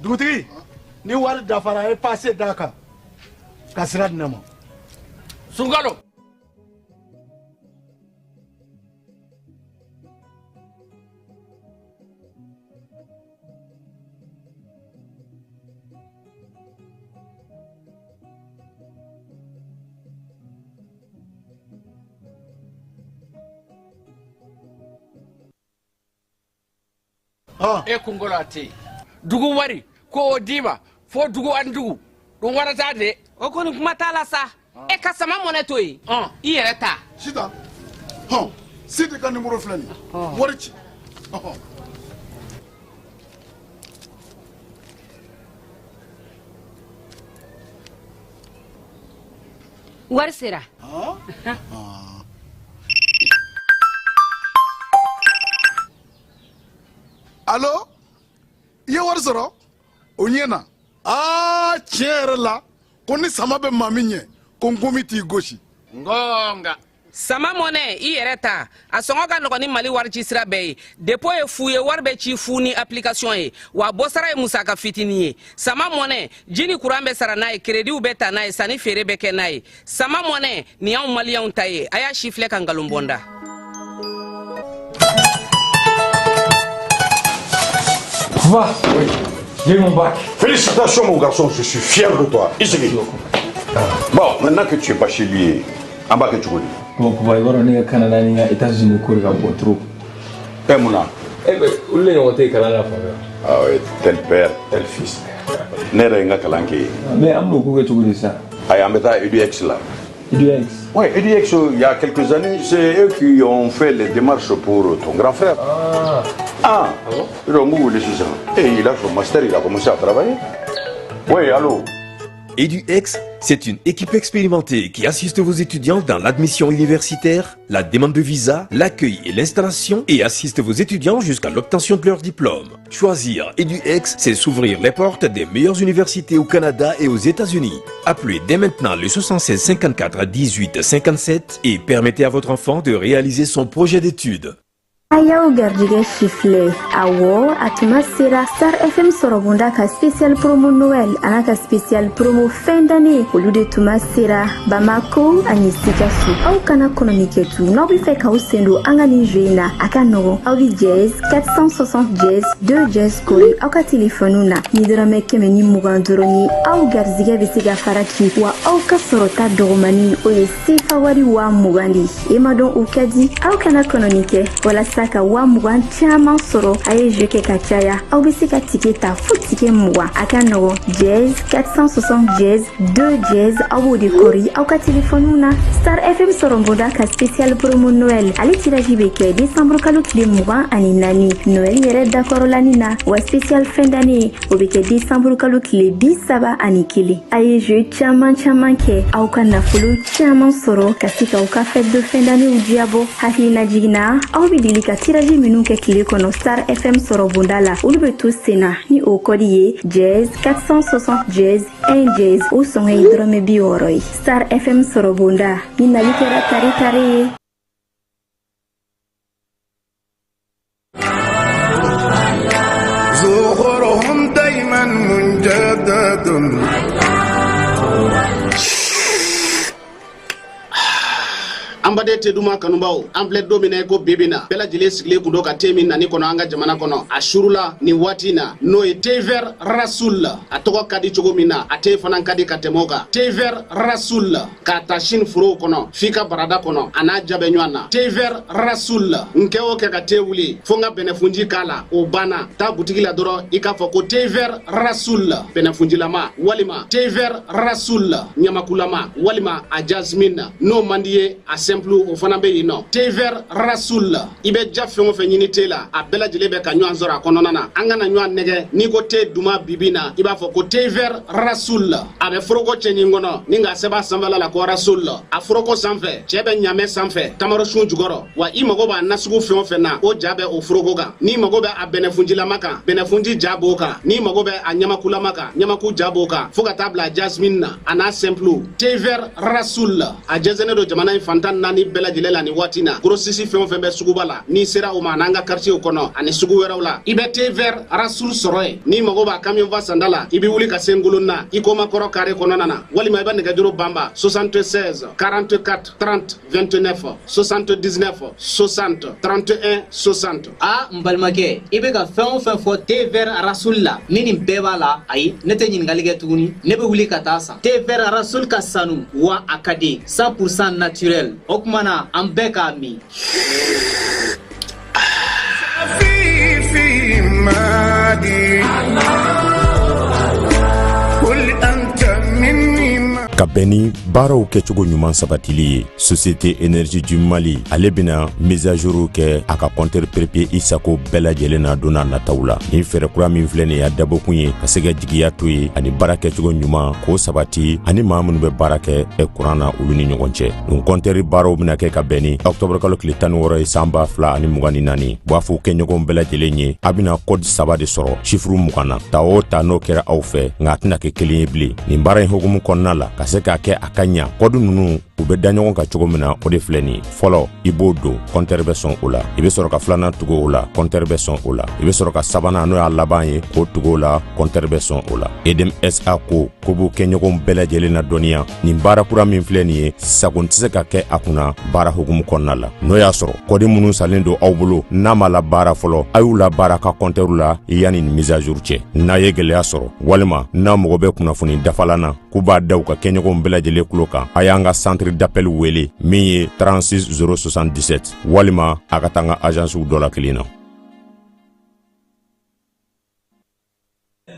Dugutigi, ni wari dafara, a ye passe d'a kan ka sira di ne ma. Sunkalo. E kunkolo a tɛ yen. Dugu wari ko o d'i ma fo dugu ani dugu ɗum warata de. O kɔni, kuma t'a la sa. E ka Sama Money to yen, i yɛrɛ ta. Sitan, hɔn, Sidi ka nimoro filɛ nin ye, wari ci, ɔhɔn. Wari sera. Alo, i ye wari sɔrɔ, o ɲɛ na. Aa, tiɲɛ yɛrɛ la, ko ni sama bɛ maa min ɲɛ, ko nkomi t'i gosi. Ngonga. Sama Money, i yɛrɛ ta, a sɔngɔ ka nɔgɔn ni Mali wari ci sira bɛɛ ye. Dépôt ye fu ye, wari bɛ ci fu ni application ye, wa bɔsara ye musaka fitinin ye. Sama Money, ji ni kuran bɛ sara n'a ye, créditw bɛ ta n'a ye, sanni feere bɛ kɛ n'a ye. Sama Money nin y'anw Maliyɛnw ta ye. A y'a si filɛ ka nkalon bɔ n da. Va. Oui. J'ai eu mon bac. Félicitations, mon garçon, je suis fier de toi. Ici. Bon, maintenant que tu es bachelier, en bas que tu connais. Bon, papa, i b'a dɔn, ne ka Canada ni n ka États-Unis ko de ka bon trop. Eh, Mouna. Eh ben, olu de ɲɔgɔn tɛ yen kalan na fan fɛ. Ah oui, tel père, tel fils. Ne yɛrɛ ye n ka kalan kɛ yen. Mais an bɛn'o ko kɛ cogo di sisan? Ayi, an bɛ taa EDUX la. EDUX? Oui, EDUX, il y a quelques années, c'est eux qui ont fait les démarches pour ton grand frère. Ah. Ah, Ah bon? Donc, vous voulez ça. Et il a son master, il a commencé à travailler. Oui, allô? EduX, c'est une équipe expérimentée qui assiste vos étudiants dans l'admission universitaire, la demande de visa, l'accueil et l'installation et assiste vos étudiants jusqu'à l'obtention de leur diplôme. Choisir EduX, c'est s'ouvrir les portes des meilleures universités au Canada et aux États-Unis. Appelez dès maintenant le 76 54 18 57 et permettez à votre enfant de réaliser son projet d'études. A y'aw garijɛgɛ sifilɛ. Awɔ, a tuma sera. Star FM sɔrɔbonda ka spécial promo Noël an'a ka spécial promo fin d'année, olu de tuma sera Bamako ani Sikaso. Aw kana kɔnɔni kɛ tu. N'aw be fɛ k'aw sen don an ka nin jeu in na, a ka nɔgɔn. Aw bi dièse 460 dièse 2 dièse kori aw ka telefɔniw na ni dɔrɔmɛ 120 dɔrɔn ye. Aw garizigɛ be se ka fara ci, wa aw ka sɔrɔta dɔgɔmani, o ye sefa wari 20 000 de ye. E ma dɔn, o ka di. Aw kana kɔnɔni kɛ. Walasa ka 20 000 caman sɔrɔ, a ye jeu kɛ ka caya. Aw be se ka ticket ta fo ticket 20. A ka nɔgɔn, dièse 460 dièse 2 dièse, aw b'o de kɔri aw ka telefɔniw na. Star FM sɔrɔbonda ka spécial promo Noël, ale tirage bɛ kɛ décembre kalo tile 24, Noël yɛrɛ dakɔrɔlani na, wa spécial fin d'année, o bɛ kɛ décembre kalo tile 31. A ye jeu caman caman kɛ, aw ka nafolo caman sɔrɔ ka se k'aw ka fête de fin d'année diyabɔ. Hakilina jiginna, aw bɛ deli ka tirage minnu kɛ tile kɔnɔ Star FM sɔrɔbonda la, olu bɛ to sen na ni o kɔdi ye dièse 460 dièse 1 dièse. O sɔngɔ ye dɔrɔmɛ 60 ye. Star FM sɔrɔbonda ni nali kɛra tare tare ye. زخورهم دايما مجدد. An baden teduma kanubaw, an filɛ don min na i ko bibi na, bɛɛ lajɛlen sigilen kun don ka te min nani kɔnɔ an ka jamana kɔnɔ a surula nin waati na, n'o ye thé vert Rasoul. A tɔgɔ ka di cogo min na, a te fana ka di ka tɛmɛ o kan. Thé vert Rasoul, k'a ta sini forow kɔnɔ f'i ka barada kɔnɔ, a n'a ja bɛ ɲɔgɔn na. Thé vert Rasoul, n kɛ o kɛ ka te wuli fo n ka bɛnɛfunji k'a la, o banna. Taa butigi la dɔrɔn, i k'a fɔ ko thé vert Rasoul bɛnɛfunjilama, walima thé vert Rasoul ɲamakulama, walima a jasmine. N'o man di ye, a simple, o fana bɛ yen nɔ. Thé vert Rasoul, i bɛ ja fɛn o fɛn ɲini te la, a bɛɛ lajɛlen bɛ ka ɲɔgɔn sɔrɔ a kɔnɔna na. An kana ɲɔgɔn nɛgɛ. N'i ko te duman bibi na, i b'a fɔ ko thé vert Rasoul. A bɛ foroko cɛɲi kɔnɔ ni k'a sɛbɛn a sanfɛla la ko Rasoul. A foroko sanfɛ, cɛ bɛ ɲamɛ sanfɛ, tamaro sun jukɔrɔ. Wa i mago b'a nasugu fɛn o fɛn na, o ja bɛ o foroko kan. N'i mago bɛ a bɛnɛfunjilama kan, bɛnɛfunji ja b'o kan. N'i mago bɛ a ɲamakulama kan, ɲamaku ja b'o kan, fo ka taa bila jasmine na, a n'a simple. Thé vert Rasoul, a jɛnsɛnnen don jamana in fantan naani bɛɛ. bɛɛ lajɛlen la nin waati na. Grossiste fɛn o fɛn bɛ suguba la, n'i sera o ma n'an ka quartier kɔnɔ ani sugu wɛrɛw la, i bɛ thé vert Rasoul sɔrɔ yen. N'i mago b'a camion fa sanda la, i bɛ wuli ka se Ngolonna i koma kɔrɔ carré kɔnɔna na, walima i bɛ nɛgɛjuru banba 76 44 30 29 79 60 31 60. A n balimakɛ, i bɛ ka fɛn o fɛn fɔ thé vert Rasoul la, ni nin bɛɛ b'a la, ayi, ne tɛ ɲininkali kɛ tuguni, ne bɛ wuli ka taa san. Thé vert Rasoul ka sanu wa a ka di, 100% naturel. O tuma na an bɛɛ k'a min. Ka bɛn ni baaraw kɛcogo ɲuman sabatili ye, Société Énergie du Mali ale bɛna mise à jour kɛ a ka compteur prépayé i sago bɛɛ lajɛlen na don n'a nataw la. Nin fɛɛrɛ kura min filɛ nin ye, a dabɔkun ye ka se ka jigiya to ye ani baara kɛcogo ɲuman k'o sabati ani maa minnu bɛ baara kɛ kuran na, olu ni ɲɔgɔn cɛ. Nin compteur baaraw bɛna kɛ ka bɛn ni octobre kalo tile 16 ye san 2024. U b'a fɔ kɛɲɔgɔnw bɛɛ lajɛlen ye, a bɛna code saba de sɔrɔ chiffre 20 na. Ta o ta, n'o kɛra aw fɛ, nka a tɛna kɛ kelen ye bilen. Nin baara in hukumu kɔnɔna la, ka se k'a kɛ a ka ɲa, code ninnu u bɛ da ɲɔgɔn kan cogo min na, o de filɛ nin ye. Fɔlɔ, i b'o don, compteur bɛ sɔn o la. I bɛ sɔrɔ ka filanan tugu o la, compteur bɛ sɔn o la. I bɛ sɔrɔ ka sabanan, n'o y'a laban ye, k'o tugu o la, compteur bɛ sɔn o la. EDM SA ko ko b'u kɛɲɔgɔnw bɛɛ lajɛlen na dɔnniya, nin baara kura min filɛ nin ye, sagon tɛ se ka kɛ a kunna baara hukumu kɔnɔna la. N'o y'a sɔrɔ code minnu salen don aw bolo, n'a ma la baara fɔlɔ, a y'u la baara ka compteur la yanni nin mise à jour cɛ. N'a ye gɛlɛya sɔrɔ walima n'a mago bɛ kunnafoni dafalan na, k'u b'a da u ka kɛɲɔgɔnw bɛɛ lajɛlen tulo kan, a y'an ka centre d'appel wele min ye 36 077, walima a ka taa an ka agencew dɔ la kelen na.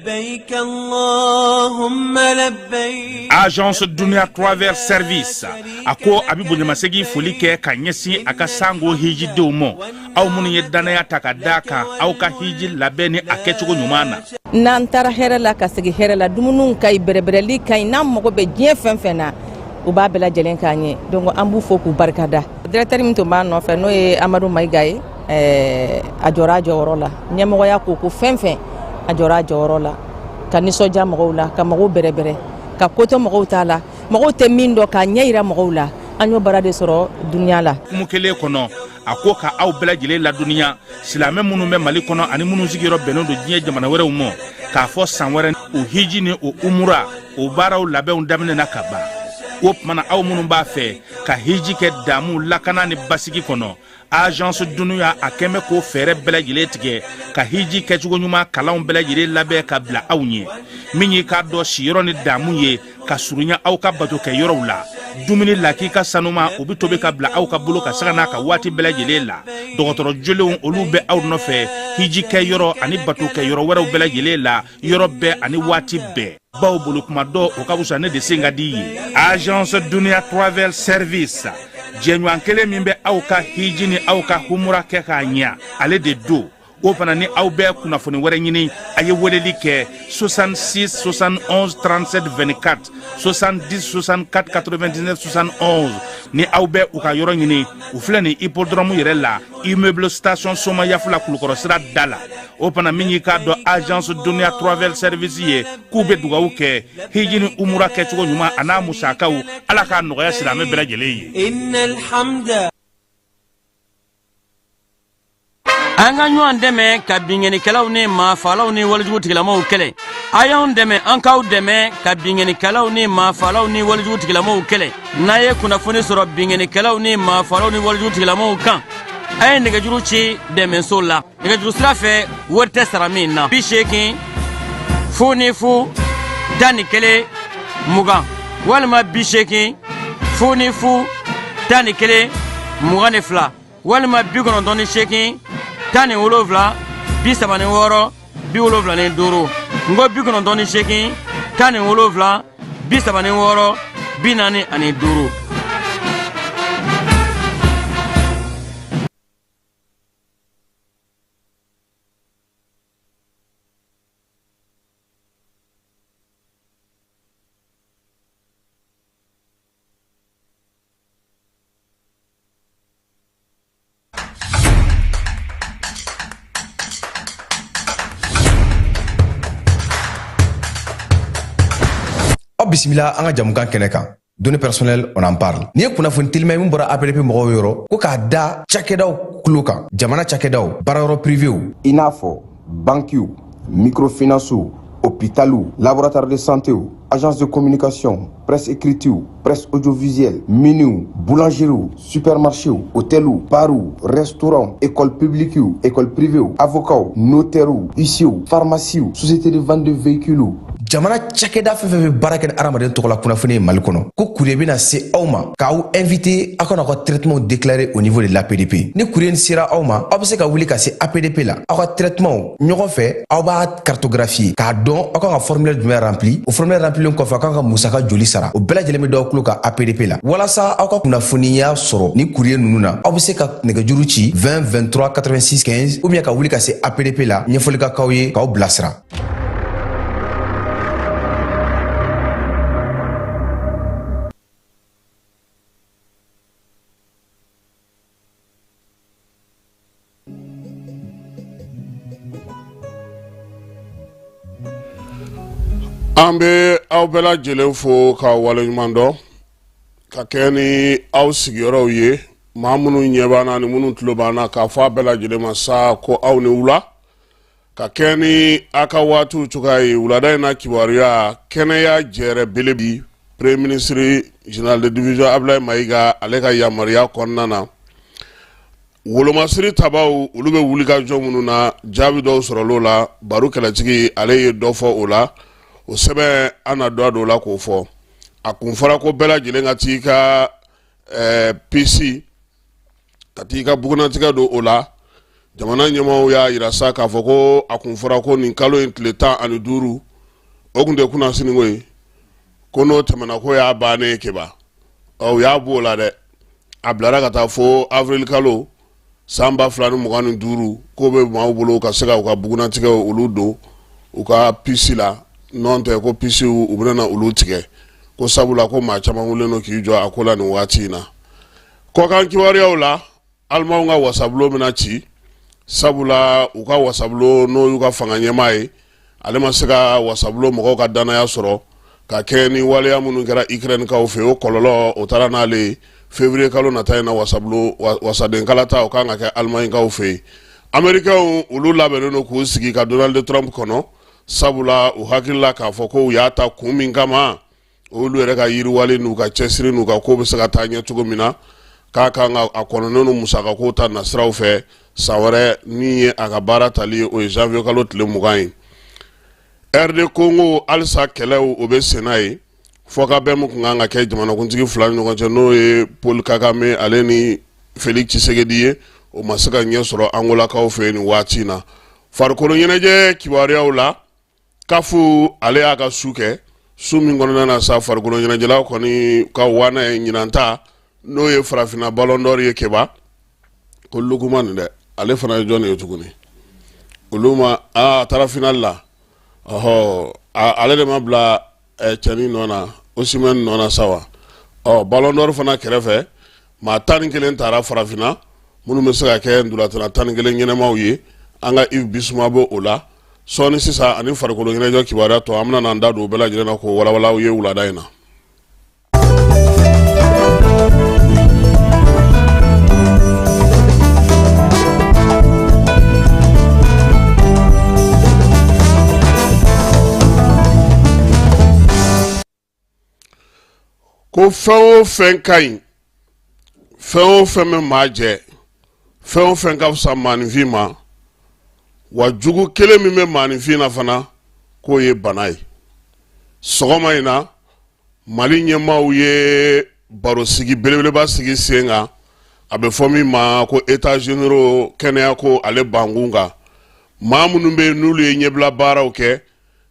لبيك اللهم لبيك Agence Dunia Travel Service a ko a bɛ bonyamasegin foli kɛ ka ɲɛsin a ka sango hijidenw ma, aw minnu ye dannaya ta ka d'a kan aw ka hiji labɛn ni a kɛcogo ɲuman na. N'an taara hɛrɛ la ka segin hɛrɛ la, dumuniw ka ɲi, bɛrɛbɛrɛli ka ɲi. N'an mago bɛ diɲɛ fɛn fɛn na, u b'a bɛɛ lajɛlen k'an ye. Donc an b'u fo k'u barikada. Directeur min tun b'a nɔfɛ, n'o ye Amadu Mayiga ye, a jɔra a jɔyɔrɔ la. Ɲɛmɔgɔya ko ko fɛn fɛn, a jɔra a jɔyɔrɔ la ka nisɔndiya mɔgɔw la, ka mɔgɔw bɛrɛbɛrɛ, ka kotɔ mɔgɔw t'a la, mɔgɔw tɛ min dɔn, k'a ɲɛ yira mɔgɔw la. An y'o baara de sɔrɔ dunuya la. Kumu kelen kɔnɔ, a ko ka aw bɛɛ lajɛlen ladɔnniya, silamɛ minnu bɛ Mali kɔnɔ ani minnu sigiyɔrɔ bɛnnen don diɲɛ jamana wɛrɛw ma, k'a fɔ san wɛrɛ o hiji ni o umura o baaraw labɛnw daminɛna ka ban. O tuma na, aw minnu b'a fɛ ka hiji kɛ damu, lakana ni basigi kɔnɔ, Agence Dunuya a kɛn bɛ k'o fɛɛrɛ bɛɛ lajɛlen tigɛ ka hiji kɛcogo ɲuman kalanw bɛɛ lajɛlen labɛn ka bila aw ɲɛ. Min y'i k'a dɔn siyɔrɔ ni damu ye ka surunya aw ka bato kɛ yɔrɔw la, dumuni lakika sanuma, o bɛ tobi ka bila aw ka bolo ka sanga n'a ka waati bɛɛ lajɛlen la. Dɔgɔtɔrɔ jolenw, olu bɛ aw nɔfɛ hiji kɛ yɔrɔ ani bato kɛ yɔrɔ wɛrɛw bɛɛ lajɛlen la, yɔrɔ bɛɛ ani waati bɛɛ. Baw bolo kuma dɔ, o ka fisa ne de sen ka di ye. Agence Dunia Travel Service, jɛɲɔgɔn kelen min bɛ aw ka hiji ni aw ka humura kɛ k'a ɲa, ale de don. O fana ni aw bɛ kunnafoni wɛrɛ ɲini, a ye weleli kɛ 66 71 37 24, 70 64 99 71. Ni aw bɛ u ka yɔrɔ ɲini, u filɛ nin hippodrome yɛrɛ la, immeuble station Somayaf la, Kulukɔrɔ sira da la. O fana, min y'i k'a dɔn Agence Dunia Travel Service ye, k'u bɛ dugawu kɛ hiji ni umura kɛcogo ɲuman a n'a musakaw, Ala k'a nɔgɔya silamɛ bɛɛ lajɛlen ye. إن الحمد An ka ɲɔgɔn dɛmɛ ka binkannikɛlaw ni maafalaw ni walejugu tigilamaw kɛlɛ. A y'anw dɛmɛ, an k'aw dɛmɛ ka binkannikɛlaw ni maafalaw ni walejugu tigilamaw kɛlɛ. N'a ye kunnafoni sɔrɔ binkannikɛlaw ni maafalaw ni walejugu tigilamaw kan, a ye nɛgɛjuru ci dɛmɛso la nɛgɛjuru sira fɛ, wari tɛ sara min na: 80 00 11 20, walima 80 00 11 22, walima 98 17 36 75. N ko 98 17 36 45. Aw bisimila an ka jamukan kɛnɛ kan. Données personnelles, on en parle. Nin ye kunnafoni telima ye min bɔra APDP mɔgɔw yɔrɔ ko k'a da cakɛdaw tulo kan, jamana cakɛdaw, baarayɔrɔ privéw, i n'a fɔ bankiw, microfinancew, hôpitaliw, laboratoire de santéw, agence de communication, presse écritew, presse audiovisuelle, miniw, boulangeriew, supermarchéw, hôteliw, barw, restaurant, école publiquew, école privéw, avocats, notairew, huissierw, pharmaciew, société de vente de véhicules. Jamana cakɛda fɛn fɛn bɛ baara kɛ ni hadamaden tɔgɔla kunnafoni ye Mali kɔnɔ, ko courrier bɛna se aw ma k'aw invité aw ka n'aw ka traitement déclarer au niveau de l'APDP. Ni courrier sera aw ma, aw bɛ se ka wuli ka se APDP la, aw ka traitement ɲɔgɔn fɛ, aw b'a cartographier k'a dɔn aw kan ka formulaire jumɛn rempli. O formulaire remplilen kɔfɛ, aw kan ka musaka joli sara, o bɛɛ lajɛlen bɛ d'aw tulo kan APDP la. Walasa aw ka kunnafoniya sɔrɔ ni courrier ninnu na, aw bɛ se ka nɛgɛjuru ci 20 23 86 15 ou bien ka wuli ka se APDP la, ɲɛfɔli ka k'aw ye k'aw bilasira. An bɛ aw bɛɛ lajɛlen fo ka waleɲuman dɔn ka kɛ ni aw sigiyɔrɔw ye, maa minnu ɲɛ b'an na ni minnu tulo b'an na, k'a fɔ a bɛɛ lajɛlen ma sa ko aw ni wula ka kɛ ni a ka waatiw cogoya ye. Wulada in na kibaruya, kɛnɛya jɛrɛ bele bi premier ministre général de division Abdoulaye Mayiga, ale ka yamaruya kɔnɔna na, wolomasiri tabaw olu bɛ wulikajɔ minnu na, jaabi dɔw sɔrɔl'o la. Baro kɛlɛtigi ale ye dɔ fɔ o la, o sɛbɛn an na dɔ don o la k'o fɔ. A kun fɔra ko bɛɛ lajɛlen ka t'i ka puce, ka t'i ka bugunnatigɛ don o la. Jamana ɲɛmaaw y'a yira sa k'a fɔ ko a kun fɔra ko nin kalo in tile 15, o kun tɛ kunnasiniko ye, ko n'o tɛmɛna ko y'a bannen ye keba. Ɔ, u y'a b'o la dɛ, a bilara ka taa fo avril kalo san 2025, k'o bɛ maaw bolo ka se ka u ka bugunnatigɛ olu don u ka puce la. N'o tɛ ko puce u bɛna na olu tigɛ, ko sabula ko maa caman wulilen don k'i jɔ a ko la nin waati in na. Kɔkan kibaruyaw la, Alimanw ka wasabulon bɛna ci, sabula u ka wasabulon, n'o y'u ka fanga ɲɛmaa ye, ale ma se ka wasabulon mɔgɔw ka dannaya sɔrɔ ka kɛ ni waleya minnu kɛra Ukrainekaw fɛ, o kɔlɔlɔ o taara n'ale ye. Février kalo nata in na, wasabulon wasaden kalata o kan ka kɛ Alimaɲikaw fɛ yen. Américains olu labɛnnen don k'u sigi ka Donald Trump kɔnɔ, sabula u hakili la k'a fɔ ko u y'a ta kun min kama, olu yɛrɛ ka yiriwali n'u ka cɛsiri n'u ka ko bɛ se ka taa ɲɛ cogo min na, k'a kan ka a kɔnɔnen don musakako ta nasiraw fɛ san wɛrɛ min ye a ka baara tali ye, o ye janvier kalo tile 20 ye. RD Congo, halisa kɛlɛw o bɛ senna ye. Fɔkabɛn min tun kan ka kɛ jamanakuntigi fila ni ɲɔgɔn cɛ, n'o ye Paul Kagame ale ni Felix Tshisekedi ye, o ma se ka ɲɛ sɔrɔ Angolakaw fɛ yen nin waati in na. Farikolo ɲɛnajɛ kibaruyaw la, CAF ale y'a ka su kɛ, su min kɔnɔna na sa farikolo ɲɛnajɛlaw kɔni ka wana ye ɲinan ta, n'o ye farafinna ballon d'or ye. Keba ko Lookman nin dɛ, ale fana ye jɔn ye tuguni? Olu ma a taara final la, ɔhɔ, ale de ma bila cɛnin nɔ na, Osimhen nɔ na sa wa. Ɔ, ballon d'or fana kɛrɛfɛ, maa 11 taara farafinna minnu bɛ se ka kɛ ntolatana 11 ɲɛnamaw ye. An ka Yves Bissouma bɛ o la sɔɔni sisan, ani farikolo ɲɛnajɛ kibaruya tɔ, an bɛna n'an da don o bɛɛ lajɛlen na k'o walawala aw ye wulada in na. Ko fɛn o fɛn ka ɲi, fɛn o fɛn bɛ maa jɛ, fɛn o fɛn ka fisa maaninfin ma, wa jugu kelen min bɛ maaninfin na fana, k'o ye bana ye. Sɔgɔma in na, Mali ɲɛmaaw ye barosigi belebeleba sigi sen kan, a bɛ fɔ min ma ko états généraux, kɛnɛya ko ale bankun kan. Maa minnu bɛ yen n'olu ye ɲɛbila baaraw kɛ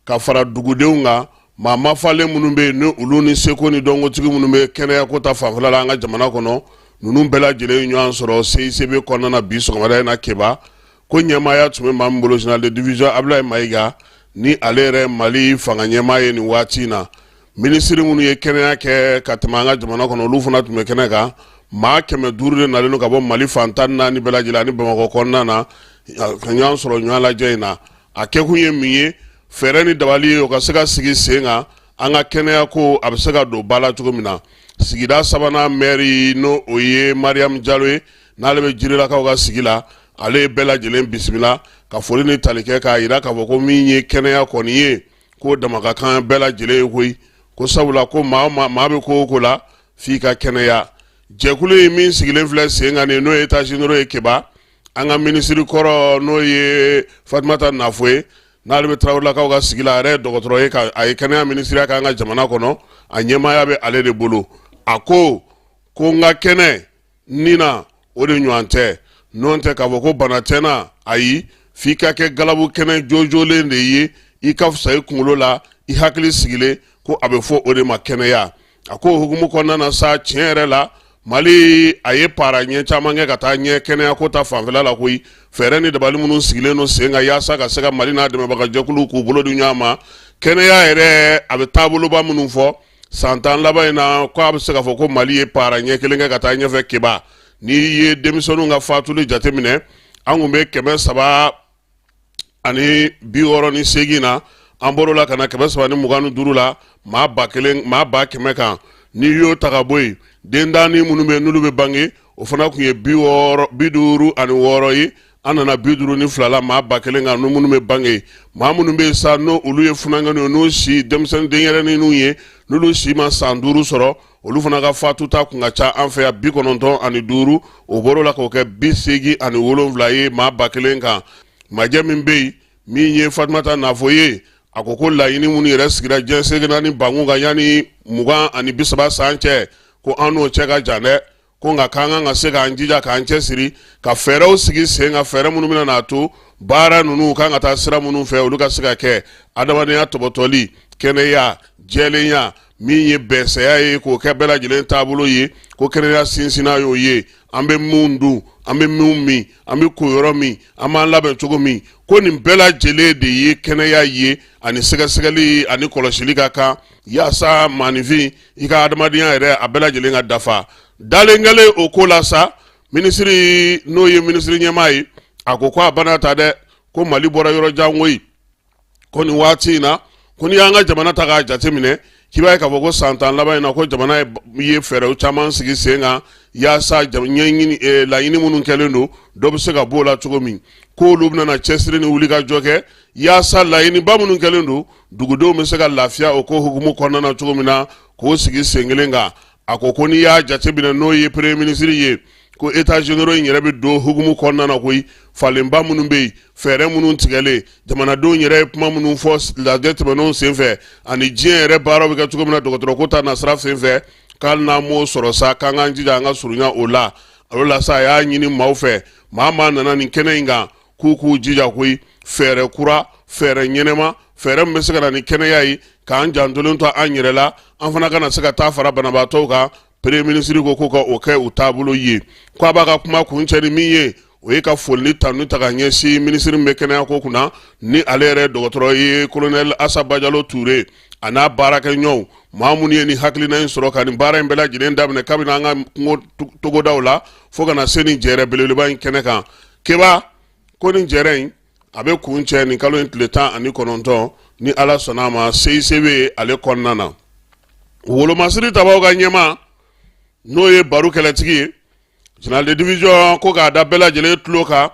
ka fara dugudenw kan, maa mafalen minnu bɛ yen ni olu ni seko ni dɔnkotigi minnu bɛ kɛnɛyako ta fanfɛla la an ka jamana kɔnɔ, ninnu bɛɛ lajɛlen ye ɲɔgɔn sɔrɔ CICB kɔnɔna na bi sɔgɔmada in na. Keba ko ɲɛmaaya tun bɛ maa min bolo, général de division Abdoulaye Mayiga, ni ale yɛrɛ Mali fanga ɲɛmaa ye nin waati in na. Minisiri minnu ye kɛnɛya kɛ ka tɛmɛ an ka jamana kɔnɔ, olu fana tun bɛ kɛnɛ kan. Maa 500 de nalen don ka bɔ Mali fan 14 bɛɛ lajɛlen ani Bamakɔ kɔnɔna na ka ɲɔgɔn sɔrɔ ɲɔgɔn lajɛ in na. A kɛkun ye min ye, fɛɛrɛ ni dabali ye o ka se ka sigi sen kan. an ka kɛnɛya ko a bɛ se ka don ba la cogo min na. Sigida sabanan mɛri, n'o o ye Mariam Jalo ye, n'ale bɛ Jirilakaw ka sigi la, ale ye bɛɛ lajɛlen bisimila ka foli ni tali kɛ, k'a jira k'a fɔ ko min ye kɛnɛya kɔni ye, k'o dama ka kan bɛɛ lajɛlen ye koyi, ko sabula ko maa o maa bɛ ko o ko la, f'i ka kɛnɛya. Jɛkulu in min sigilen filɛ sen kan nin, n'o ye états généraux ye, Keba, an ka minisiri kɔrɔ, n'o ye Fatumata Nafo ye, n'ale bɛ Tarawelelakaw ka sigi la, a yɛrɛ ye dɔgɔtɔrɔ ye, ka a ye kɛnɛya minisiriya k'an ka jamana kɔnɔ, a ɲɛmaaya bɛ ale de bolo. A ko ko n ka kɛnɛ ni na, o de ɲɔgɔn tɛ, n'o tɛ k'a fɔ ko bana tɛ n na, ayi, f'i ka kɛ galabu kɛnɛ jojolen de ye, i ka fisa i kunkolo la, i hakili sigilen, ko a bɛ fɔ o de ma kɛnɛya. A ko hukumu kɔnɔna na sa, tiɲɛ yɛrɛ la, Mali a ye para ɲɛ caman kɛ ka taa ɲɛ kɛnɛya ko ta fanfɛla la koyi. Fɛɛrɛ ni dabali minnu sigilen don sen kan yaasa ka se ka Mali n'a dɛmɛbagajɛkuluw k'u bolo di ɲɔgɔn ma, kɛnɛya yɛrɛ a bɛ taaboloba minnu fɔ san 10 laban in na, ko a bɛ se k'a fɔ ko Mali ye para ɲɛ kelen kɛ ka taa ɲɛfɛ. Keba, n'i ye denmisɛnninw ka fatuli jateminɛ, an tun bɛ 368 na, an bɔr'o la ka na 325 la maa 1000, maa 100 000 kan. N'i y'o ta ka bɔ yen, dentanni minnu bɛ n'olu bɛ bange, o fana tun ye 56 ye, an nana 52 la maa 1000 kan. Minnu bɛ bange, maa minnu bɛ yen sa, n'o olu ye funankɛninw ye, n'u si denmisɛnnin denyɛrɛninw ye, n'olu si ma san 5 sɔrɔ, olu fana ka fatuta kun ka ca an fɛ yan, 95, o bɔr'o la k'o kɛ 87 ye maa 1000 kan. Majɛ min bɛ yen, min ye Fatumata Nafo ye, a ko ko laɲini minnu yɛrɛ sigira diɲɛ seleke naani bankun kan yanni 2030 san cɛ, ko an n'o cɛ ka jan dɛ, ko nka k'an kan ka se k'an jija, k'an cɛsiri, ka fɛɛrɛw sigi sen kan, fɛɛrɛ minnu bɛna n'a to baara ninnu kan ka taa sira minnu fɛ, olu ka se ka kɛ. Adamadenya tɔbɔtɔli, kɛnɛya, jɛlenya, min ye bɛnsɛya ye, k'o kɛ bɛɛ lajɛlen taabolo ye, ko kɛnɛya sinsinna y'o ye. An bɛ mun dun, an bɛ mun min, an bɛ ko yɔrɔ min, an b'an labɛn cogo min, ko nin bɛɛ lajɛlen de ye kɛnɛya ye, ani sɛgɛsɛgɛli ani kɔlɔsili ka kan yaasa maaninfin i ka adamadenya yɛrɛ a bɛɛ lajɛlen ka dafa. Dalen kɛlen o ko la sa, minisiri, n'o ye minisiri ɲɛmaa ye, a ko ko a bana ta dɛ, ko Mali bɔra yɔrɔ jan koyi, ko nin waati in na, ko n'i y'an ka jamana ta k'a jateminɛ, k'i b'a ye k'a fɔ ko san 10 laban in na, ko jamana ye fɛɛrɛw caman sigi sen kan yaasa ɲɛɲini laɲini minnu kɛlen don, dɔ bɛ se ka b'o la cogo min, k'olu bɛna cɛsiri ni wulikajɔ kɛ yaasa laɲiniba minnu kɛlen don, dugudenw bɛ se ka lafiya o ko hukumu kɔnɔna na cogo min na, k'o sigi sen kelen kan. A ko ko n'i y'a jateminɛ, n'o ye premier ministre ye, ko états généraux in yɛrɛ bɛ don hukumu kɔnɔna na koyi, falenba minnu bɛ yen, fɛɛrɛ minnu tigɛlen, jamanadenw yɛrɛ ye kuma minnu fɔ lajɛ tɛmɛnenw senfɛ, ani diɲɛ yɛrɛ baaraw bɛ kɛ cogo min na dɔgɔtɔrɔko ta nasira senfɛ, k'ali n'an m'o sɔrɔ sa, k'an k'an jija an ka surunya o la. O la sa, a y'a ɲini maaw fɛ, maa maa nana nin kɛnɛ in kan, k'u k'u jija koyi, fɛɛrɛ kura, fɛɛrɛ ɲɛnɛma, fɛɛrɛ min bɛ se ka na ni kɛnɛya ye, k'an jantolen to an yɛrɛ la, an fana kana se ka taa fara banabaatɔw kan. Premier ministre ko ko ka o kɛ u taabolo ye. Ko a b'a ka kuma kuncɛ ni min ye, o ye ka foli ni tanu ta ka ɲɛsin minisiri min bɛ kɛnɛya ko kunna, ni ale yɛrɛ dɔgɔtɔrɔ ye, colonel Asa Bajalo Ture, a n'a baarakɛɲɔgɔnw, maa minnu ye nin hakilina in sɔrɔ ka nin baara in bɛɛ lajɛlen daminɛ kabini an ka kungo togodaw la fo ka na se nin jɛrɛ belebeleba in kɛnɛ kan. Keba, ko nin jɛrɛ in a bɛ kuncɛ nin kalo in tile 19, ni Ala sɔnna a ma, CICB ale kɔnɔna na. Wolomasiri tabaw ka ɲɛmaa, n'o ye Baru Kɛlɛtigi ye, général de division, ko k'a da bɛɛ lajɛlen tulo kan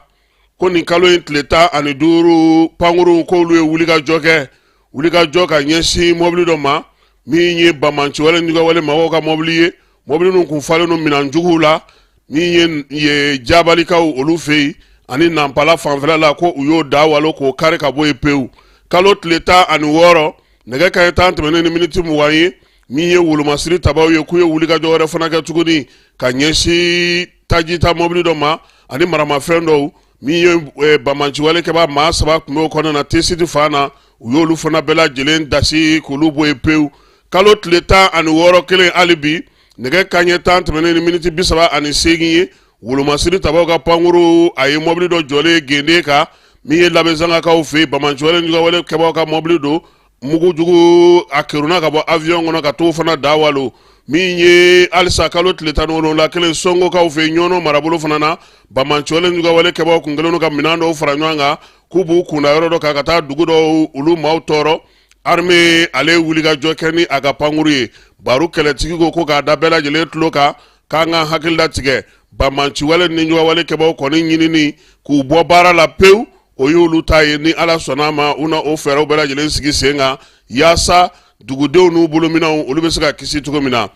ko nin kalo in tile 15, pankurun k'olu ye wulikajɔ kɛ, wulikajɔ ka ɲɛsin mɔbili dɔ ma min ye banbaanciwale juguwale mɔgɔw ka mɔbili ye. Mɔbili ninnu kun falen don minɛn juguw la, min ye jabalikaw olu fɛ yen ani Nanpala fanfɛla la, ko u y'o da walo k'o kari ka bɔ yen pewu. Kalo tile 16, nɛgɛ kanɲɛ 10 tɛmɛnen ni miniti 20 ye, min ye wolomasiri tabaw ye, k'u ye wulikajɔ wɛrɛ fana kɛ tuguni ka ɲɛsin tajita mɔbili dɔ ma ani maramafɛn dɔw, min ye banbaanciwale kɛbaa maa 3 tun b'o kɔnɔna na Tesiti fan na, u y'olu fana bɛɛ lajɛlen dasi k'olu bɔ yen pewu. Kalo tile 16 kelen hali bi, nɛgɛ kanɲɛ 10 tɛmɛnen ni miniti 38 ye, wolomasiri tabaw ka pankuru a ye mɔbili dɔ jɔlen gende kan, min ye Labezangakaw fɛ yen, banbaanciwale juguwale kɛbaaw ka mɔbili don, mugujugu a kerunna ka bɔ avion kɔnɔ ka t'o fana da walo. Min ye halisa kalo tile 17 kelen, Songokaw fɛ yen, Ɲɔnɔ marabolo fana na, banbaanciwale juguwale kɛbaaw kun kɛlen don ka minɛn dɔw fara ɲɔgɔn kan k'u b'u kunda yɔrɔ dɔ kan ka taa dugu dɔw olu maaw tɔɔrɔ. Armée ale ye wulikajɔ kɛ ni a ka pankuru ye. Baru kɛlɛtigi ko k'a da bɛɛ lajɛlen tulo kan k'an ka hakili latigɛ banbaanciwale ni ɲɔgɔnwale kɛbaw kɔni ɲinini k'u bɔ baara la pewu, o y'olu ta ye. Ni Ala sɔnna a ma, u na o fɛɛrɛw bɛɛ lajɛlen sigi sen kan yaasa dugudenw n'u bolominɛnw olu bɛ se ka kisi cogo min na.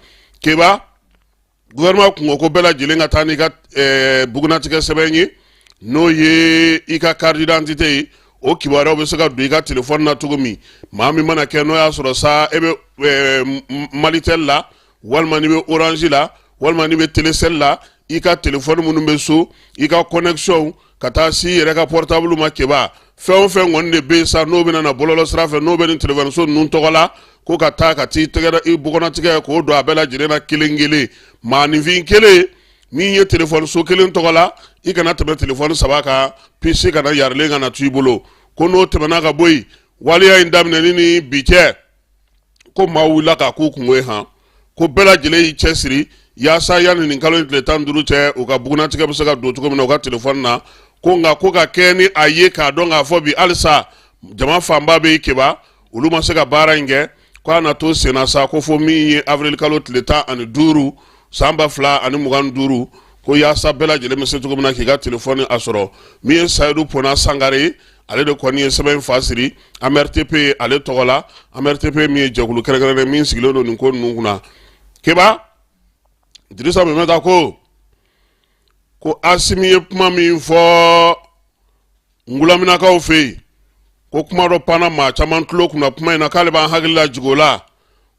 Keba, gouvernement kun ko ko bɛɛ lajɛlen ka taa n'i ka bugunnatigɛ sɛbɛn ye, n'o ye i ka carte d'identité ye. O kibaruyaw bɛ se ka don i ka telefɔni na cogo min, maa min mana kɛ n'o y'a sɔrɔ sa e bɛ Malitel la, walima n'i bɛ Orange la, walima n'i bɛ Telecel la, i ka telefɔni minnu bɛ so, i ka connexion ka taa si i yɛrɛ ka portable ma. Keba, fɛn o fɛn kɔni de bɛ yen sa n'o bɛna na bɔlɔlɔ sira fɛ, n'o bɛ nin telefɔniso ninnu tɔgɔ la, ko ka taa ka t'i tɛgɛ i bɔgɔnatigɛ k'o don a bɛɛ lajɛlen na kelen kelen. Maaninfin kelen min ye telefɔniso kelen tɔgɔ la, i kana tɛmɛ telefɔni saba kan, puce kana yarilen kana to i bolo. Ko n'o tɛmɛna ka bɔ yen, waleya in daminɛni ni bi cɛ, ko maaw wulila k'a k'u kungo ye han, ko bɛɛ lajɛlen y'i cɛsiri yaasa yanni nin kalo in tile 15 cɛ, u ka bugunnatigɛ bɛ se ka don cogo min na u ka telefɔni na. Ko nka ko ka kɛ ni a ye k'a dɔn k'a fɔ bi halisa jama fanba bɛ yen, Keba, olu ma se ka baara in kɛ. Ko a na to senna sa ko fo min ye avril kalo tile 15 san 2025, ko yaasa bɛɛ lajɛlen bɛ se cogo min na k'i ka telefɔni a sɔrɔ. Min ye Sayidu Pona Sangare ye, ale de kɔni ye sɛbɛn in fa siri AMRTP ale tɔgɔ la. AMRTP min ye jɛkulu kɛrɛnkɛrɛnnen min sigilen don nin ko ninnu kunna. Keba, Dirisa Mɛmɛta ko Asimi ye kuma min fɔ Ngulaminakaw fɛ yen, ko kuma dɔ panna maa caman tulo kunna kuma in na, k'ale b'an hakili lajigin o la.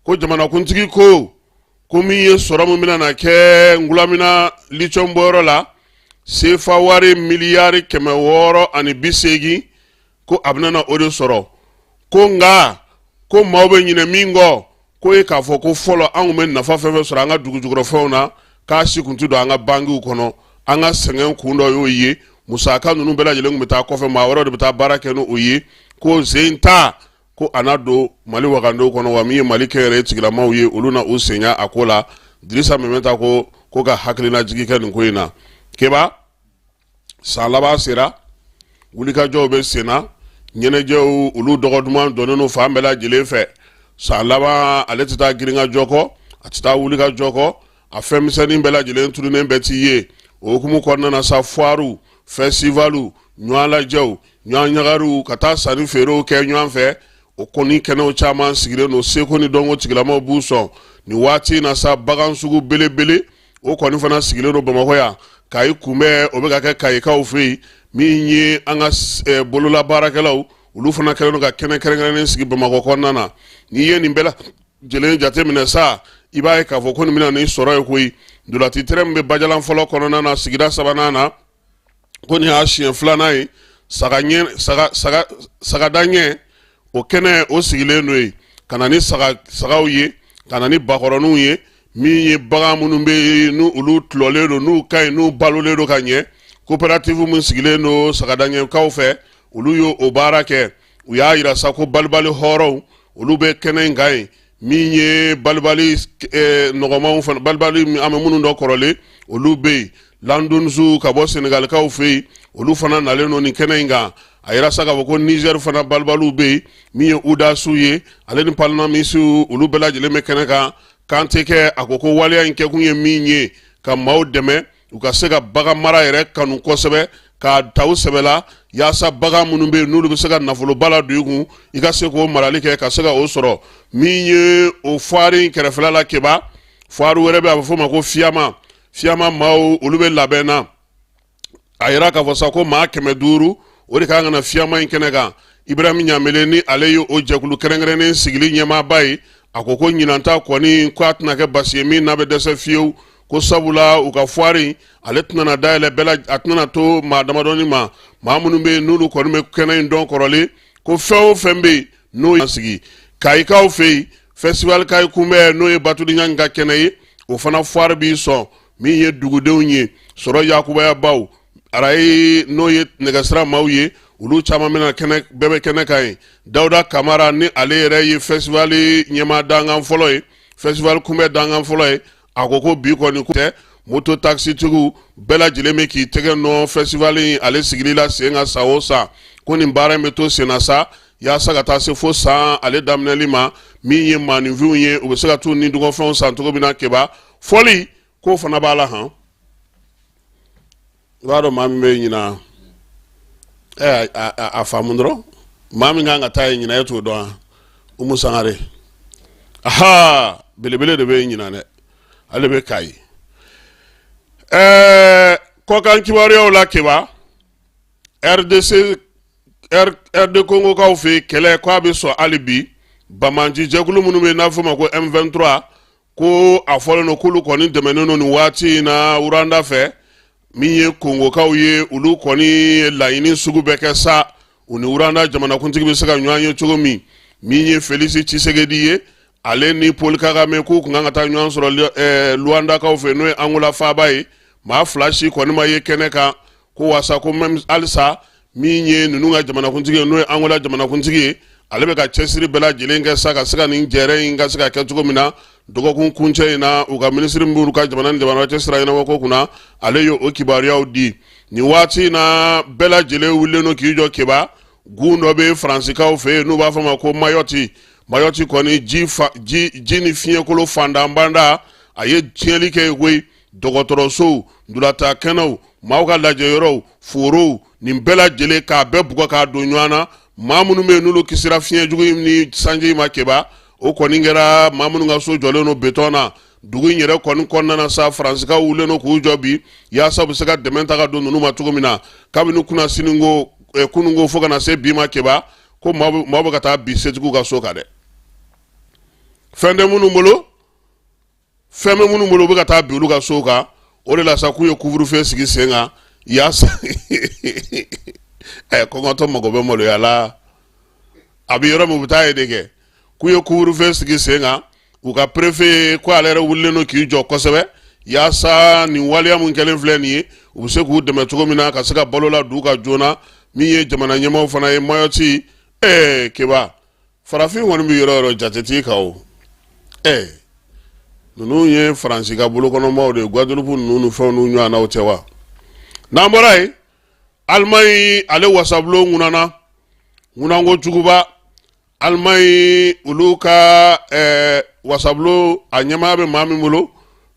Ko jamanakuntigi ko min ye sɔrɔ min bɛna na kɛ Ngulamina lithium bɔyɔrɔ la, sefa wari miliyari 680, ko a bɛna na o de sɔrɔ. Ko nka ko maaw bɛ ɲinɛ min kɔ, k'o ye k'a fɔ ko fɔlɔ an tun bɛ nafa fɛn fɛn sɔrɔ an ka dugujukɔrɔfɛnw na, k'a si tun tɛ don an ka bankiw kɔnɔ. An ka sɛgɛn kun dɔ y'o ye. Musaka ninnu bɛɛ lajɛlen tun bɛ taa kɔfɛ, maa wɛrɛw de bɛ taa baara kɛ n'o ye. Ko sen ta ko a na don Mali wagandenw kɔnɔ, wa min ye Mali kɛnyɛrɛye tigilamaw ye, olu na u senya a ko la. Dirisa Mɛmɛta ko ka hakilinajigi kɛ nin ko in na. Keba, san laban sera, wulikajɔw bɛ sen na, ɲɛnajɛw olu dɔgɔ duman dɔnnen don fan bɛɛ lajɛlen fɛ. San laban ale tɛ taa girinkajɔ kɔ, a tɛ taa wulikajɔ kɔ, a fɛn misɛnnin bɛɛ lajɛlen tununnen bɛɛ t'i ye. O hukumu kɔnɔna na sa, fuwaru, fɛsivaliw, ɲɔgɔn lajɛw, ɲɔgɔn ɲagariw, ka taa sanni feerew kɛ ɲɔgɔn fɛ, o kɔni kɛnɛw caman sigilen don. Seko ni dɔnko tigilamaw b'u sɔn nin waati in na sa. Bagan sugu belebele o kɔni fana sigilen don Bamakɔ yan, Kayi kunbɛn, o bɛ ka kɛ Kayikaw fɛ yen. Min ye an ka bololabaarakɛlaw, olu fana kɛlen don ka kɛnɛ kɛrɛnkɛrɛnnen sigi Bamakɔ kɔnɔna na. N'i ye nin bɛɛ lajɛlen jateminɛ sa, i b'a ye k'a fɔ ko nin bɛna ni sɔrɔ ye koyi. Ntolaci terrain min bɛ Bajalan fɔlɔ kɔnɔna na, sigida sabanan na, ko nin y'a siɲɛ filanan ye sagadaɲɛ o kɛnɛ o sigilen don yen, ka na ni sagaw ye, ka na ni bakɔrɔninw ye, min ye bagan minnu bɛ yen n'u olu tulɔlen don, n'u ka ɲi, n'u balolen don ka ɲɛ. Coopérative min sigilen don sagadaɲɛkaw fɛ, olu y'o o baara kɛ. U y'a yira sa ko balibali hɔrɔnw olu bɛ kɛnɛ in kan yen. Min ye balibali nɔgɔmanw fana, balibali an bɛ minnu dɔn kɔrɔlen, olu bɛ yen. Landunsu ka bɔ Senegalikaw fɛ yen, olu fana nalen don nin kɛnɛ in kan. A yira sa k'a fɔ ko Niger fana balibaliw bɛ yen. Min ye udasiw ye, ale ni palinamisiw, olu bɛɛ lajɛlen bɛ kɛnɛ kan. Kante kɛ a ko waleya in kɛkun ye min ye, ka maaw dɛmɛ u ka se ka bagan mara yɛrɛ kanu kosɛbɛ, k'a ta u sɛbɛ la, yaasa bagan minnu bɛ yen n'olu bɛ se ka nafoloba ladon i kun, i ka se k'o marali kɛ ka se ka o sɔrɔ. Min ye o foire in kɛrɛfɛla la, Keba, foire wɛrɛ bɛ, a bɛ f'o ma ko Fiyama. Fiyama maaw olu bɛ labɛn na. A yira k'a fɔ sa ko maa 500 o de kan ka na Fiyama in kɛnɛ kan. Ibrahim Ɲamele ni ale ye o jɛkulu kɛrɛnkɛrɛnnen sigili ɲɛmaaba ye, a ko ɲinan ta kɔni ko a tɛna kɛ basi ye min n'a bɛ dɛsɛ fiyewu, ko sabula u ka foire in ale tɛna na dayɛlɛ bɛɛ la, a tɛna to maa damadɔni ma, maa minnu bɛ yen n'olu kɔni bɛ kɛnɛ in dɔn kɔrɔlen. Ko fɛn o fɛn bɛ yen n'o ye sigi Kayikaw fɛ yen, festival Kayi kunbɛn, n'o ye Batuli Ɲangi ka kɛnɛ ye, o fana foire b'i sɔn. Min ye dugudenw ye sɔrɔ yakubayabaw araye, n'o ye nɛgɛsira maaw ye, olu caman bɛna kɛnɛ, bɛɛ bɛ kɛnɛ kan yen. Dawuda Kamara ni ale yɛrɛ ye festival ɲɛmaa dankan fɔlɔ ye, festival kunbɛn dankan fɔlɔ ye, a ko bi kɔni tɛ moto takisitigiw bɛɛ lajɛlen bɛ k'i tɛgɛ nɔ festival in ale sigili la sen kan san o san. Ko nin baara in bɛ to sen na sa. yaasa ka taa se fo san ale daminɛli ma, min ye maaninfinw ye, u bɛ se ka t'u ni dungɔfɛnw san cogo min na. Keba, fɔli k'o fana b'a la han. I b'a dɔn maa min bɛ ɲinan, ɛ a faamu dɔrɔn, maa min kan ka taa yen ɲinan, e t'o dɔn wa? Umu Sangare, aha, belebele de bɛ ɲinan dɛ, ale bɛ Kayi. Ɛɛ, kɔkan kibaruyaw la, Keba, RDC, RD Congokaw fɛ yen, kɛlɛ ko a bɛ sɔn hali bi. Banbaanci jɛkulu minnu bɛ yen n'a bɛ f'o ma ko M23, ko a fɔlen don k'olu kɔni dɛmɛnen don nin waati in na Rwanda fɛ. Min ye Kongokaw ye, olu kɔni ye laɲini sugu bɛɛ kɛ sa, u ni Rwanda jamanakuntigi bɛ se ka ɲɔgɔn ye cogo min. Min ye Felix Tshisekedi ye, ale ni Paul Kagame, k'u kun kan ka taa ɲɔgɔn sɔrɔ Luandakaw fɛ, n'o ye Angola faaba ye. Maa fila si kɔni ma ye kɛnɛ kan. Ko wasa ko même halisa, min ye ninnu ka jamanakuntigi ye, n'o ye Angola jamanakuntigi ye, ale bɛ ka cɛsiri bɛɛ lajɛlen kɛ sa ka se ka nin jɛrɛ in ka se ka kɛ cogo min na dɔgɔkun kuncɛ in na. U ka minisiri min b'u ka jamana ni jamana cɛ sira ɲɛnabɔ ko kunna, ale ye o kibaruyaw di. Nin waati in na, bɛɛ lajɛlen wulilen don k'i jɔ. Keba, gun dɔ bɛ Faransikaw fɛ yen n'u b'a fɔ ma ko Mayɔti. Mayɔti kɔni, ji ji ni fiɲɛkolo fandanbanda, a ye tiɲɛli kɛ yen koyi. Dɔgɔtɔrɔsow, ntolatan kɛnɛw, maaw ka lajɛyɔrɔw, forow, nin bɛɛ lajɛlen k'a bɛɛ bugɔ k'a don ɲɔgɔn na. Maa minnu bɛ yen n'olu kisira fiɲɛ jugu in ni sanji ma, Keba, o kɔni kɛra maa minnu ka so jɔlen don betɔn na. Dugu in yɛrɛ kɔni kɔnɔna na sa, Faransikaw wulilen don k'u jɔ bi yaasa u bɛ se ka dɛmɛ ta ka don ninnu ma cogo min na. Kabini kunasini ko, kununko fo ka na se bi ma, Keba, ko maaw bɛ ka taa bin setigiw ka so kan dɛ. Fɛn tɛ minnu bolo, fɛn bɛ minnu bolo, u bɛ ka taa bin olu ka sow kan. O de la sa, k'u ye couvre-feu sigi sen kan yaasa ɛ kɔngɔtɔ mago bɛ maloya la, a bɛ yɔrɔ min, u bɛ taa yen de kɛ. K'u ye couvre-feu sigi sen kan. U ka préfet ko ale yɛrɛ wulilen don k'i jɔ kosɛbɛ yaasa nin waleya min kɛlen filɛ nin ye, u bɛ se k'u dɛmɛ cogo min na ka se ka balo ladon u kan joona. Min ye jamana ɲɛmaaw fana ye, Mayɔti, ɛɛ Keba, farafin kɔni bɛ yɔrɔ yɔrɔ, jate t'i kan o. Ɛɛ, ninnu ye Faransi ka bolokɔnɔmaw de ye, Guadeloupe ninnu ni fɛnw n'u ɲɔgɔnnaw tɛ wa? N'an bɔra yen, Alimaɲi ale wasabulon ŋunana ŋunanko juguba. Alimaɲi olu ka wasabulon, a ɲɛmaaya bɛ maa min bolo,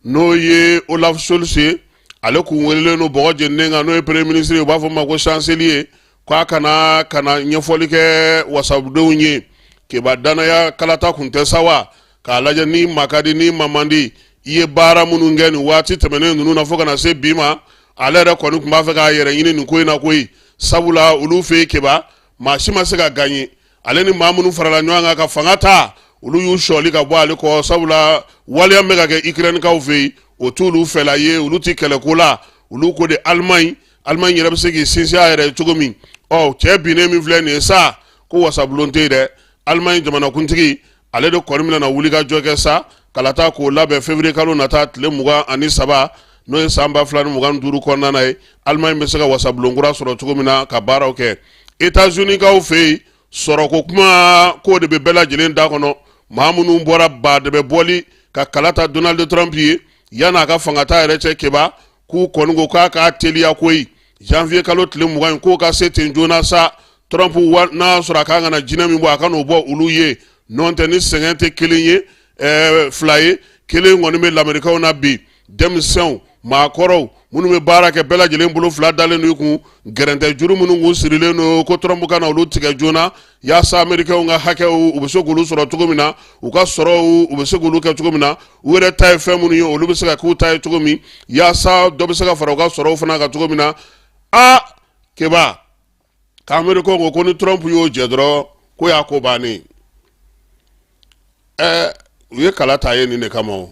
n'o ye Olaf Scholz ye, ale kun welelen don bɔgɔ jeninen kan, n'o ye premier ministre ye, u b'a fɔ ma ko chancelier, k'a kana ka na ɲɛfɔli kɛ wasadenw ye. Keba, danaya kalata kun tɛ sa wa, k'a lajɛ ni ma ka di ni ma man di, i ye baara minnu kɛ nin waati tɛmɛnen ninnu na fo ka na se bi ma. Ale yɛrɛ kɔni tun b'a fɛ k'a yɛrɛ ɲini nin ko in na koyi, sabula olu fɛ yen, Keba, maa si ma se ka gagner. Ale ni maa minnu farala ɲɔgɔn kan ka fanga ta, olu y'u sɔli ka bɔ ale kɔ, sabula waleya min bɛ ka kɛ Ukrainekaw fɛ yen, o t'olu fɛla ye. Olu ti kɛlɛko la, olu ko de Alimaɲi, Alimaɲi yɛrɛ bɛ se k'i sinsin a yɛrɛ ye cogo min. Ɔ, cɛ binnen min filɛ nin ye sa, ko wasabulon tɛ yen dɛ. Alimaɲi jamanakuntigi, ale de kɔni bɛna wuli ka jɔ kɛ sa, kalata k'o labɛn février kalo nata tile 23, n'o ye san 2025 kɔnɔna na ye, Alimaɲi bɛ se ka wasabulon kura sɔrɔ cogo min na ka baaraw kɛ. États-Unis kaw fɛ yen, sɔrɔko kuma k'o de bɛ bɛɛ lajɛlen da kɔnɔ. Maa minnu bɔra baadɛbɛ bɔli ka kala ta Donald Trump ye yan'a ka fangata yɛrɛ cɛ, Keba, k'u kɔni ko k'a k'a teliya koyi, janvier kalo tile 20 in, k'o ka se ten joona sa. Trump wa, n'a sɔrɔ a kan ka na jinɛ min bɔ, a ka n'o bɔ olu ye. Nɔntɛ, ni sɛgɛn tɛ kelen ye, fila ye, kelen kɔni bɛ Lamerikaw na bi. Denmisɛnw, maakɔrɔw, minnu bɛ baara kɛ, bɛɛ lajɛlen bolo fila dalen don i kun. Gɛrɛntɛ juru minnu kun sirilen don ko Trump ka na olu tigɛ joona yaasa Amerikɛnw ka hakɛw, u bɛ se k'olu sɔrɔ cogo min na, u ka sɔrɔw, u bɛ se k'olu kɛ cogo min na, u yɛrɛ ta ye fɛn minnu ye, olu bɛ se ka k'u ta ye cogo min, yaasa dɔ bɛ se ka fara u ka sɔrɔw fana kan cogo min na. Aa Keba, k'Amerikaw ko ko ni Trump y'o jɛ dɔrɔn, ko y'a ko bannen. Ɛɛ, u ye kala ta ye nin de kama o,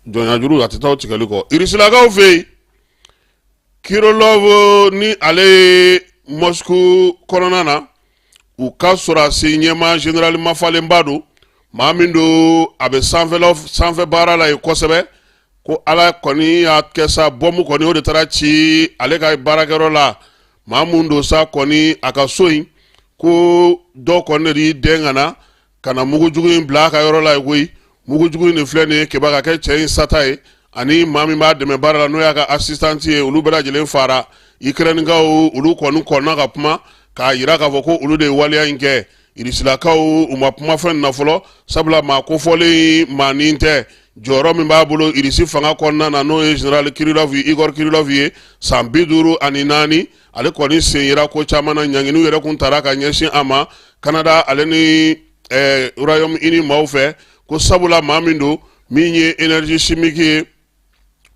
jɔnyajuru a tɛ taa o tigɛli kɔ. Irisilakaw fɛ yen, Kirilov ni ale ye Moscou kɔnɔna na, u ka sɔrɔdasi ɲɛmaa général mafalenba don, maa min don, a bɛ sanfɛ baara la yen kosɛbɛ. Ko Ala kɔni y'a kɛ sa, bɔnbu kɔni, o de taara ci ale ka baarakɛyɔrɔ la. Maa mun don sa kɔni, a ka so in, ko dɔ kɔni de y'i dɛn ka na mugujugu in bila a ka yɔrɔ la yen koyi. Mugujugu in de filɛ nin ye, Keba, ka kɛ cɛ in sata ye, ani maa min b'a dɛmɛ baara la, n'o y'a ka assistant ye, olu bɛɛ lajɛlen fara. Ukrainekaw, olu kɔni kɔnna ka kuma k'a yira k'a fɔ ko olu de ye waleya in kɛ. Irisilakaw u ma kuma fɛn na fɔlɔ, sabula maa kofɔlen maa nin tɛ jɔyɔrɔ min b'a bolo Irisi fanga kɔnɔna na, n'o ye général Kirillov, Igor Kirillov ye, san 54. Ale kɔni sen yera ko caman na. Ɲanginiw yɛrɛ kun tara ka ɲɛsin a ma Canada ale ni Royaume Uni maaw fɛ, ko sabula maa min don min ye énergie chimique ye,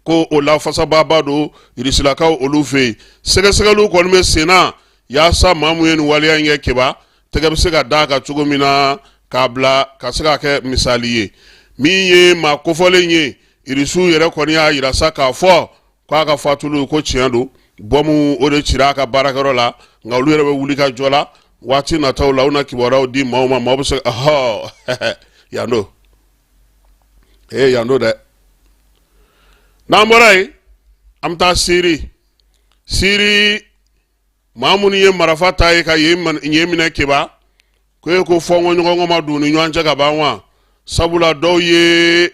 ko o lafasababa don Irisilakaw olu fɛ yen. Sɛgɛsɛgɛliw kɔni bɛ sen na yaasa maa mun ye nin waleya in kɛ, Keba, tɛgɛ bɛ se ka d'a kan cogo min na k'a bila ka se ka kɛ misali ye. Min ye maa kofɔlen ye, Irisiw yɛrɛ kɔni y'a yira sa k'a fɔ k'a ka fatuli ko tiɲɛ don, bɔmu o de cira a ka baarakɛyɔrɔ la. Nka olu yɛrɛ bɛ wuli ka jɔ la. Waati nataw la, u na kibaruyaw di maaw ma. Maaw bɛ se ɔhɔ yan don ee yan don dɛ. N'an bɔra yen, an bɛ taa Siri. Siri, maa minnu ye marifa ta ye ka yen minɛ, Keba, ko e ko fɔnkɔɲɔgɔnkɔ ma don ni ɲɔgɔn cɛ ka ban wa? Sabula dɔw ye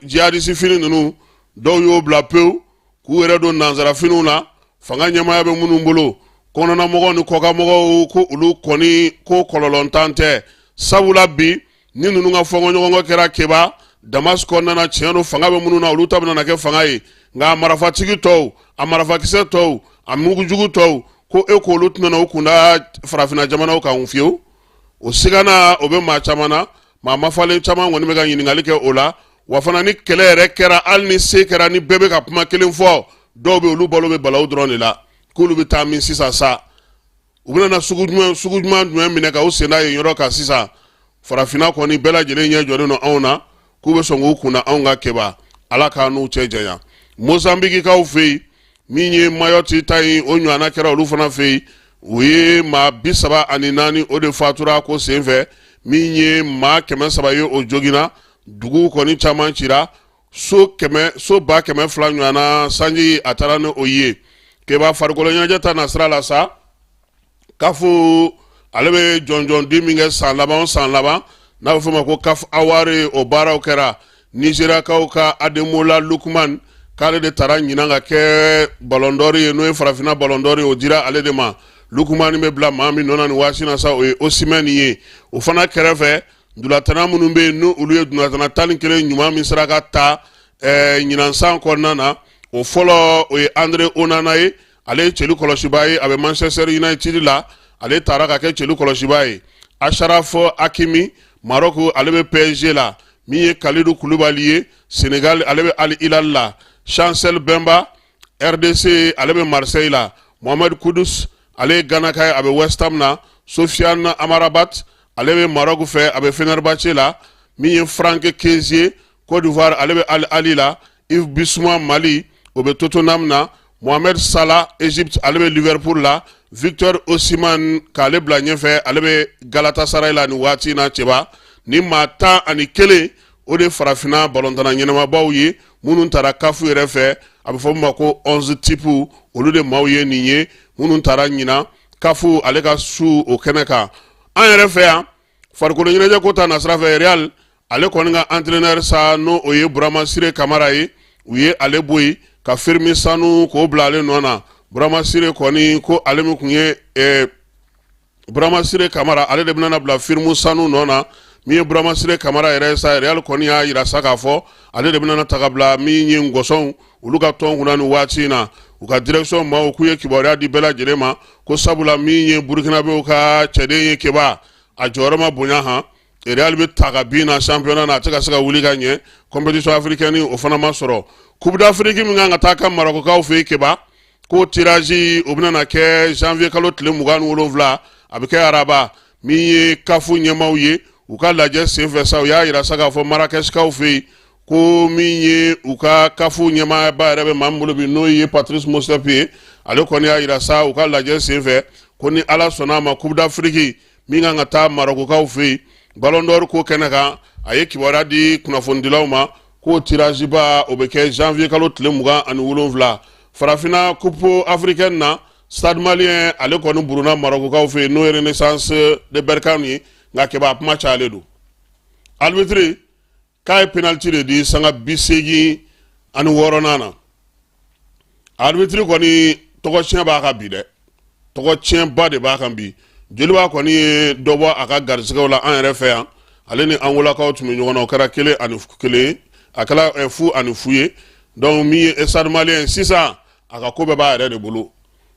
jihadisi fini ninnu, dɔw y'o bila pewu k'u yɛrɛ don nansara finiw na. Fanga ɲɛmaaya bɛ minnu bolo, kɔnɔnamɔgɔw ni kɔkanmɔgɔw, ko olu kɔni ko kɔlɔlɔntan tɛ, sabula bi ni ninnu ka fɔnkɔɲɔgɔnkɔ kɛra, Keba, Damas kɔnɔna na, tiɲɛ don fanga bɛ minnu na, olu ta bɛna kɛ fanga ye. Nka a marifatigi tɔw, a marifakisɛ tɔw, a mugujugu tɔw, ko e k'olu tɛna u kunda farafinna jamanaw kan fiyewu. O sigana o bɛ maa caman na. Maa mafalen caman kɔni bɛ ka ɲininkali kɛ o la. Wa fana, ni kɛlɛ yɛrɛ kɛra, hali ni se kɛra, ni bɛɛ bɛ ka kuma kelen fɔ, dɔw bɛ olu balo bɛ balawu dɔrɔn de la, k'olu bɛ taa min sisan sa? U bɛna na sugu jumɛn, sugu jumɛn jumɛn minɛ ka u sen da yen yɔrɔ kan sisan? Farafinna kɔni bɛɛ lajɛlen ɲɛ jɔlen don anw na, k'u bɛ sɔn k'u kunda anw ka. Keba, Ala k'an n'u cɛ janya. Mozambikikaw fɛ yen, min ye Mayɔti ta ye, o ɲɔgɔnna kɛra olu fana fɛ yen. U ye maa 34 o de fatura ko senfɛ. Min ye maa 300 ye, o joginna. Dugu kɔni caman cira, so kɛmɛ, so 200,000 ɲɔgɔnna, sanji a taara ni o ye. Keba, farikolo ɲɛnajɛ ta na sira la sa, CAF ale bɛ jɔnjɔn di min kɛ san laban o san laban, n'a bɛ f'o ma ko CAF Award, o baaraw kɛra. Nizeriyakaw ka Ademola Lookman, k'ale de taara ɲinan ka kɛ ballon d'or ye, n'o ye farafinna ballon d'or ye, o dira ale de ma. Lookman bɛ bila maa min nɔ na nin waati na sa, o ye Osimhen ye. O fana kɛrɛfɛ, ntolatana minnu bɛ yen, n'olu olu ye ntolatana 11 ɲuman min sera ka ta ɲinan san kɔnɔna na, o fɔlɔ, o ye Andre Onana ye. Ale ye celu kɔlɔsibaa ye, a bɛ Manchester United la. Ale taara ka kɛ celu kɔlɔsibaa ye. Achraf Hakimi, Maroc, ale bɛ PSG la. Min ye Kalidou Koulibaly ye, Sénégal, ale bɛ Al Hilal la. Chancel Mbemba, RDC, ale bɛ Marseille la. Mohamed Kudus, ale ye Ganaka ye, a bɛ West Ham na. Sofiane Amrabat, ale bɛ Maroc fɛ, a bɛ Fenerbahçe la. Min ye Franck Kessié, Côte d'Ivoire, ale bɛ Al Ahly la. Yves Bissouma, Mali, o bɛ Tottenham na. Mohamed Salah, Égypte, ale bɛ Liverpool la. Victor Osimhen, k'ale bila ɲɛfɛ, ale bɛ Galatasaray la nin waati na. Cɛba, ni maa 11, o de farafinna balontanna ɲɛnamabaw ye minnu taara CAF yɛrɛ fɛ, a bɛ fɔ min ma ko 11 type, olu de maaw ye nin ye minnu taara ɲinan CAF ale ka su o kɛnɛ kan. An yɛrɛ fɛ yan, farikolo ɲɛnajɛ ko ta nasira fɛ, Real ale kɔni ka entraîneur sa, n'o o ye Burama Sire Kamara ye, u ye ale bɔ yen ka Firmin Sanu k'o bila ale nɔ na. Burama Sire kɔni ko ale min tun ye Burama Sire Kamara, ale de bɛna bila Firmin Sanu nɔ na. Min ye Burama Sire Kamara yɛrɛ sa, Real kɔni y'a yira sa k'a fɔ ale de bɛna ta ka bila min ye ngɔsɔnw olu ka tɔn kunna nin waati in na. U ka direction maaw k'u ye kibaruya di bɛɛ lajɛlen ma ko sabula min ye Burukinabew ka cɛden ye, Keba, a jɔyɔrɔ ma bonya han. Real bɛ ta ka bin na championnat na, a tɛ ka se ka wuli ka ɲɛ. Compétition africaine, o fana ma sɔrɔ. Coupe d'Afrique min kan ka taa ka Marɔkukaw fɛ yen, Keba, ko tirage o bɛna na kɛ janvier kalo tile 27, a bɛ kɛ araba. Min ye CAF ɲɛmaaw ye, u ka lajɛ senfɛ sa, u y'a yira sa k'a fɔ Marakɛsikaw fɛ yen ko min ye u ka CAF ɲɛmaaba yɛrɛ bɛ maa min bolo bi, n'o ye Patrice Motsepe ye, ale kɔni y'a yira sa u ka lajɛ senfɛ ko ni Ala sɔnna a ma, Coupe d'Afrique min kan ka taa Marɔkukaw fɛ yen, Ballon d'Or ko kɛnɛ kan, a ye kibaruya di kunnafonidilaw ma k'o tirage ba o bɛ kɛ janvier kalo tile 27. Farafinna Coupe africaine na, Stade Malien ale kɔni buruna Marɔkukaw fɛ yen, n'o ye Renaissance de Berkane ye. Nka Keba, a kuma cayalen don. Arbitre k'a ye penalty de di sanga 86nan na. Arbitre kɔni tɔgɔ tiɲɛ b'a ka bi dɛ. Tɔgɔ tiɲɛba de b'a kan bi. Joliba kɔni ye dɔ bɔ a ka garisɛgɛw la an yɛrɛ fɛ yan. Ale ni Angolakaw tun bɛ ɲɔgɔn na, o kɛra 1-1 ye, a kɛra 0-0 ye. Donc min ye Stade Malien sisan, a ka ko bɛɛ b'a yɛrɛ de bolo.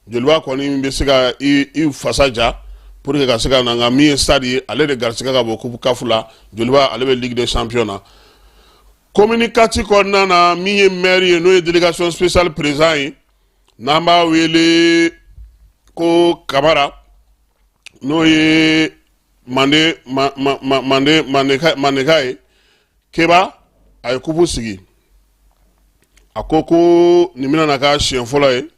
Joliba kɔni bɛ se ka i fasa ja pour que ka se ka na, nka min ye Stade ye, ale de garisɛgɛ ka bon coupe CAF la. Joliba, ale bɛ Ligue des champions na. Commune 4 kɔnɔna na, min ye maire ye, n'o ye délégation spéciale président ye, n'an b'a wele ko Kamara, n'o ye Mande Mande Mandeka ye, Keba, a ye kupu sigi. A ko ko nin bɛna na k'a siɲɛ fɔlɔ ye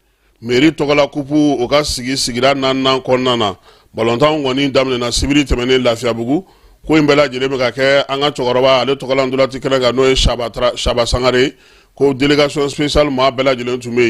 mairie tɔgɔla kupu o ka sigi sigida naaninan kɔnɔna na. Balontan kɔni daminɛna sibiri tɛmɛnen Lafiyabugu. Ko in bɛɛ lajɛlen bɛ ka kɛ an ka cɛkɔrɔba ale tɔgɔla ntolaci kɛnɛ kan, n'o ye Saba Sangare. Ko délégation spéciale maa bɛɛ lajɛlen tun bɛ yen.